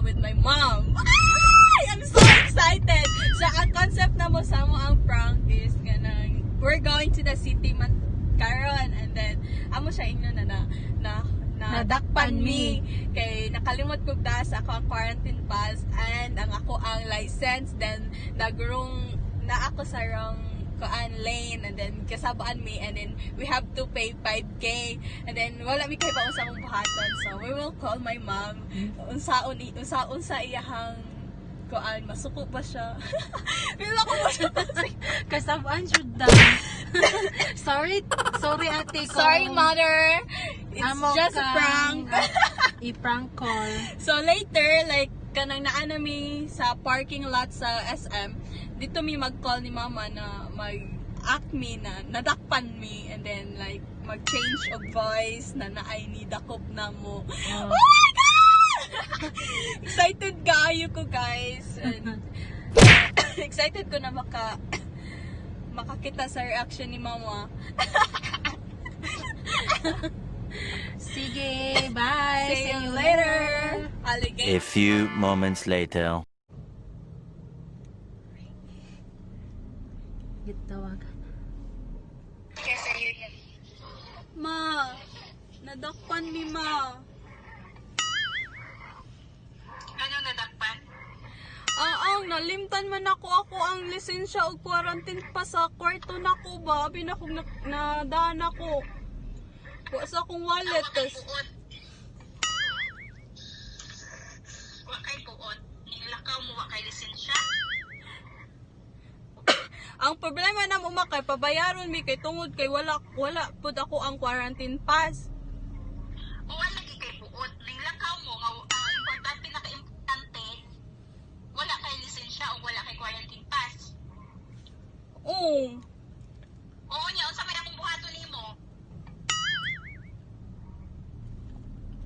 with my mom. Ay! I'm so excited! So, ang concept na mo sa mo ang prank is kanang we're going to the city man karon and then amo siya ingnon na na na na Nadakpan mi kay nakalimot kog taas ako ang quarantine pass and ang ako ang license, then nagrong na ako sa wrong kuan lane and then kasabaan mi and then we have to pay 5K and then wala mi kay unsa mong buhaton, so we will call my mom unsaon unsa unsa iyahang kuan, masuko ba siya? Pero ako mo siya. Kasabaan jud da. Sorry, sorry ate ko. Sorry, mother, it's Amo just a kang, prank. I-prank call. So later, like, kanang naa na mi sa parking lot sa SM, dito mi mag-call ni mama na mag-act mi na nadakpan mi and then like mag-change of voice na naay ni dakop na mo. Oh. Oh my God! Excited kaayo ko, guys. And excited ko na makakita sa reaction ni mama. Sige, bye. See you later. Alligator. A few moments later. Gitawagan. Ma, nadakpan mi, ma. Ano nadakpan? Ah, ang nalimtan man ako ako ang lisensya og quarantine pa sa kwarto nako ba? Abi na kog na, nadaan ako. Wa sa akong wallet Wa kay tas buot. Wa kay buot. Nilakaw mo wa kay lisensya. Ang problema na mo, ma, kay pabayaron mi kay tungod kay wala wala pud ako ang quarantine pass. O wala lagi kay buot. Nilakaw mo nga ang importante, pinaka-importante, wala kay lisensya o wala kay quarantine pass. Oo. Oo niya, unsa may akong buhaton nimo?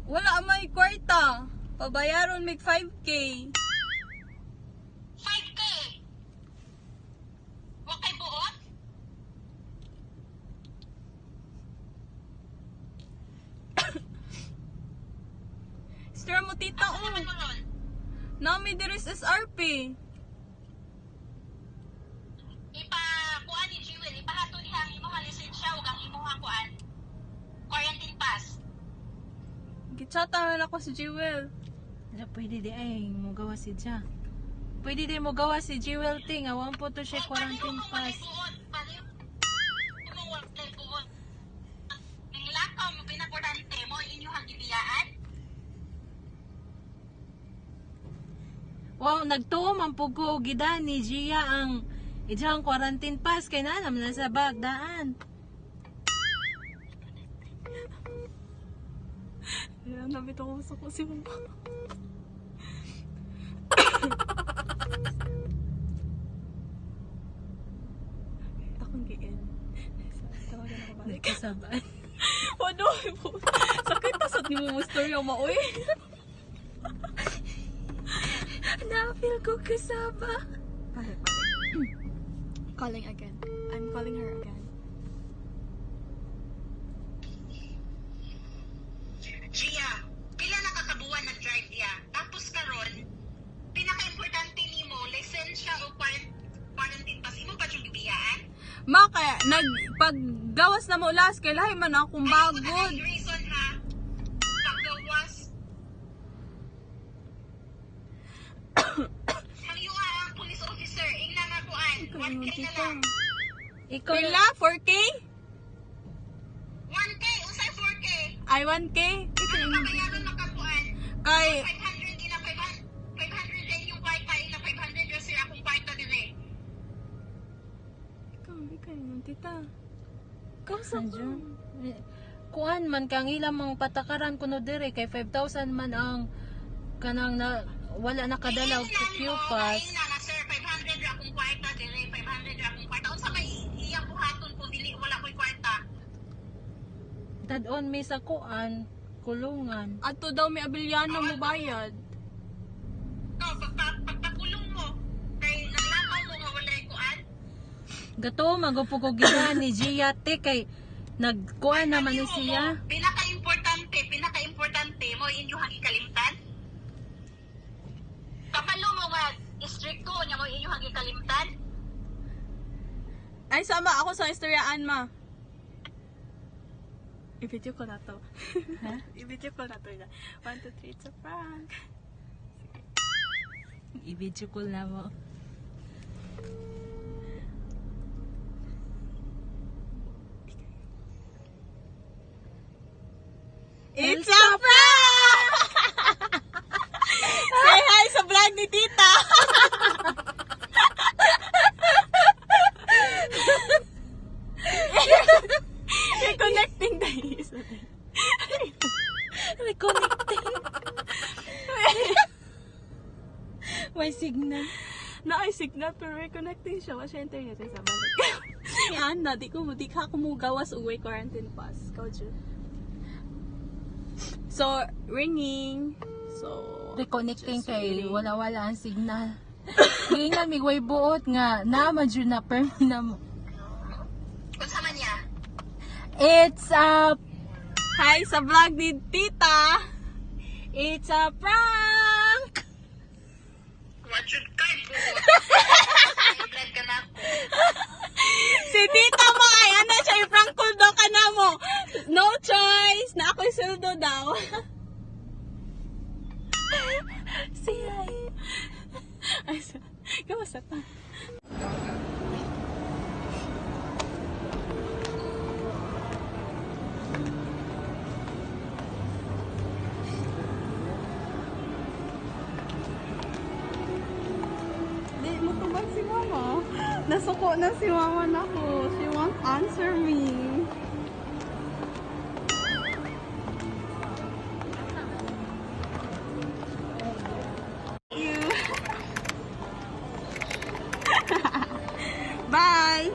Wala may kwarta. Pabayaron mig 5K. 5K. Wa kay buot? Stir mo, tita, Asa oh. naman mo ron? Nami diri sa SRP. Ipa kuan ni Jewel, ipahato niya ang imong lisensya ug ang imong kuan quarantine pass. Gichata man ako si Jewel. Wala, pwede di ay mo gawa si Ja. Pwede di mo gawa si Jewel ting. Awan po to siya Oh, pareho quarantine kung walay pass. buot. Pareho mo walay buot. Ninglakaw mo, pinakordante mo, inyong gibiyaan. Wow, nagtuo man po ko og gida ni Gia ang ijang quarantine pass kay naa naman na sa bag daan. Ayan, nabito ko sa ko si mama. Akong giin. Tawagan ako balik. Nagkasabaan. Ano? Sakit na sa ni mo story ang maoy. Na-feel ko kasaba. Balik, balik. Calling again. I'm calling her again. Gia, pila na kakabuan nag-drive niya. Tapos karon, pinaka-importante nimo, lisensya o quarantine pass, imo pa siyang gibiyaan? Ma, kaya nag, paggawas na mo last, kay lahi man akong Ay, bagod. reason ha, paggawas. Hangyo ang police officer, ingna nga kuan, 1K na lang. Ikaw na, Pila? 4K? 1K, usay 4K. Ay, 1K? Ito Ano yung... babayaran makakuan? Kay, 500 ina 500 500 rin yung kwarta ina 500 yung sir akong kwarta dire. Ikaw, ikaw yung tita. Ikaw sa Andiyan. Kuan man kang ilang mga patakaran kuno dire kay 5,000 man ang kanang na wala nakadala og Q pass. Ina na sir 500 ra akong kwarta dire, 500 ra akong kwarta. Unsa may iyang buhaton kung dili wala koy kwarta? Tad-on mi sa kuan kulungan. Ato daw may Abiliana mo bayad. No, pagpakulong mo kay nanglakaw mo nga walay kuan. Gato magupo ko gida ni Gia te kay nagkuan naman ni Pareho siya. mo, Pinaka-importante, pinaka-importante mo inyong ikalimtan. Ay, sama ako sa istoryaan, ma. I-video ko na to. Ha? I-video ko na to. One, two, three, it's a prank. I-video call na mo. It's a prank! Say hi sa vlog ni Tita! Reconnecting tayo. Reconnecting. May signal. Na ay signal pero reconnecting siya. Wala siya internet sa balik. Ni Anna, di ko di ka kumugawas uwi quarantine pass. Ikaw, Ju. So, ringing. So, Reconnecting just kay waiting. wala-wala ang signal. Giingan mi way buot nga naa man jud na perm na mo. Unsa man niya? It's a Hi sa vlog ni Tita! It's a prank. What should kay buot? Ay, vlog ka na ako. Si Tita mo ay ano siya, i-prank call daw ka na mo. No choice! Na ako'y sweldo daw. Say hi. Ay, kamusta pa? Di mo tubag si mama. Nasuko na si mama na ko. She won't answer me. You. Bye!